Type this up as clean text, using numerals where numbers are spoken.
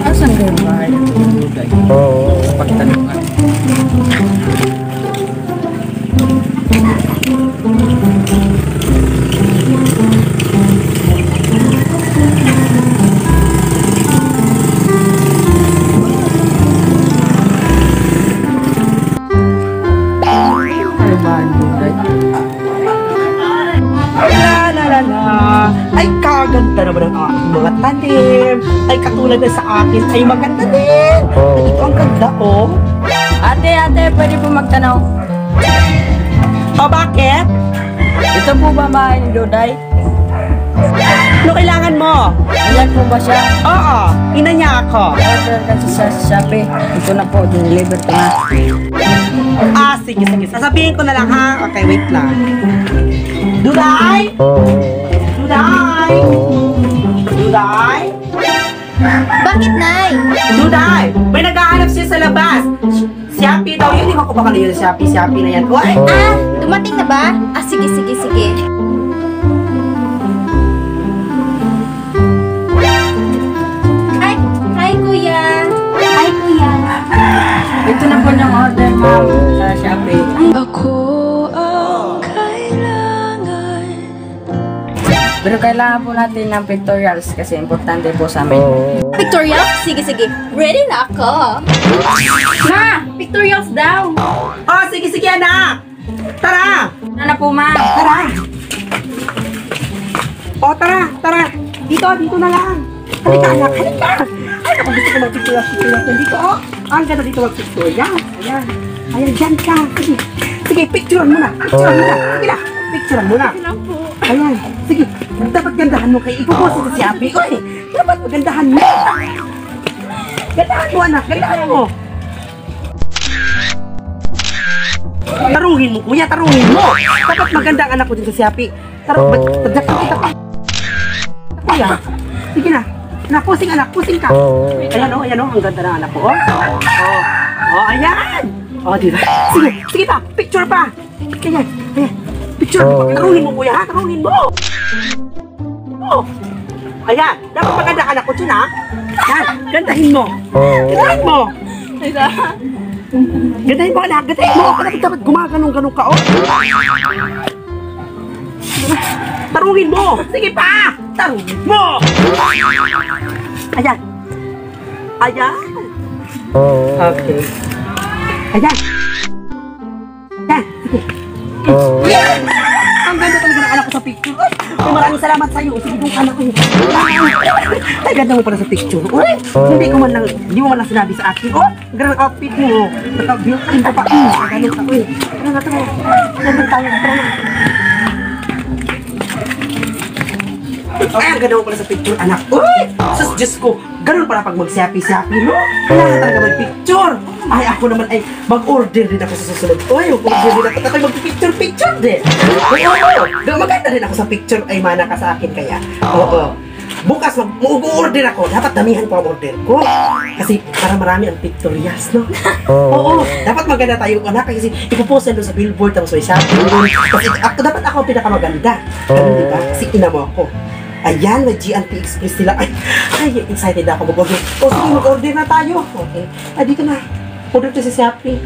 Asan kayo bahay ng Duday? Pagtanungan. Ano ba ang Duday? La la la la. Ay, kaganda naman ang aking mga tanim. Ay, katulad na sa akin, ay maganda din. Ay, ito ang ganda, oh. Ate, ate, pwede po magtanong. O, bakit? Ito po ba ang bahay ni Duday? Ano kailangan mo? Ayan po ba siya? Oo, ina niya ako. Order kasi sa Shopee. Ito na po, deliver ko na. Ah, sige, sige. Sasabihin ko na lang, ha? Okay, wait lang. Duday! Duday! Duday! Bakit, Nay? Duday! May naghahanap siya sa labas. Shopee daw yun. Hindi ko ba kanina yung Shopee, Shopee na yan. Uy! Ah, dumating na ba? Ah, sige, sige, sige. Ay, hi, Kuya. Hi, Kuya. Ito na po yung order, ma'am, sa Shopee. Ako ang kailangan. Pero kailangan po natin ng pictorials kasi importante po sa amin. Pictorials? Sige, sige. Ready na ako. Ma! Pictorials daw! Oh, sige, sige, anak! Tara! Ano na po, ma? Tara! Oh, tara, tara! Dito, dito na lang! Halika, anak, halika! Ay, naku, gusto ko mag-picture, picture dito, oh! Ang ganda dito mag-picture. Yan, ayan. Ayan, dyan ka. Sige, sige, picturean mo na. Picturean mo na. Sige na, picturean mo na. Ayan, sige. Dapat gandahan mo kay ipupost sa Shopee. Uy, dapat magandahan mo. Gandahan mo, anak. Gandahan mo. Tarungin mo, kuya. Tarungin mo. Dapat maganda ang anak ko din sa Shopee. Tarung, tadyakan kita pa. Kuya, sige na. Anak, pusing anak, pusing ka. Ayan o, ayan o, ang ganda ng anak ko. Oh, oh, oh, ayan. Oh, di ba? Sige, sige pa, picture pa. Ayan, ayan. Picture mo pa. Tarungin mo, kuya, ha? Tarungin mo. Oh. Ayan, dapat maganda ang anak ko dyan, ha? Yan, gandahin mo. Gandahin mo. Gandahin mo, anak. Gandahin mo. Dapat, dapat gumaganong-ganong ka, oh. Tarungin mo! Sige pa! Tarungin mo! Ayan. Ayan. Okay. Ayan. Ayan. Sige. Yeah! Ang ganda talaga ng anak ko sa picture. Ay, maraming salamat sa'yo. Sige, doon ka na. Ay, ganda mo pala sa picture. Uy, hindi mo man lang sinabi sa akin. Oh, ang ganda ng outfit mo. Naka-built-in pa pa. Ganun ka. Uy, tara na, tara. Tara tayo. Tara na. Ay, ang ganda mo pala sa picture, anak. Uy! Sus, Diyos ko, ganun pala pag mag-Shopee-Shopee, no? Kailangan talaga mag-picture. Ay, ako naman ay mag-order din ako sa susunod. Uy, mag-order din ako. Ako'y mag-picture-picture din. Oo, maganda rin ako sa picture. Ay, mana ka sa akin kaya. Oo. Bukas, mag-order ako. Dapat damihan ko ang order ko. Kasi para marami ang pictorials, no? Oo. Dapat maganda tayo, anak. Kasi ipupost yan doon sa billboard, tapos may Shopee doon. Kasi ako, dapat ako ang pinakamaganda. Ganun, di ba? Kasi ina mo ako. Ayan, may J&T Express sila. Ay, ay, excited na ako mag-order. O, sige, mag-order na tayo. Okay. Ay, dito na. Order tayo sa Shopee.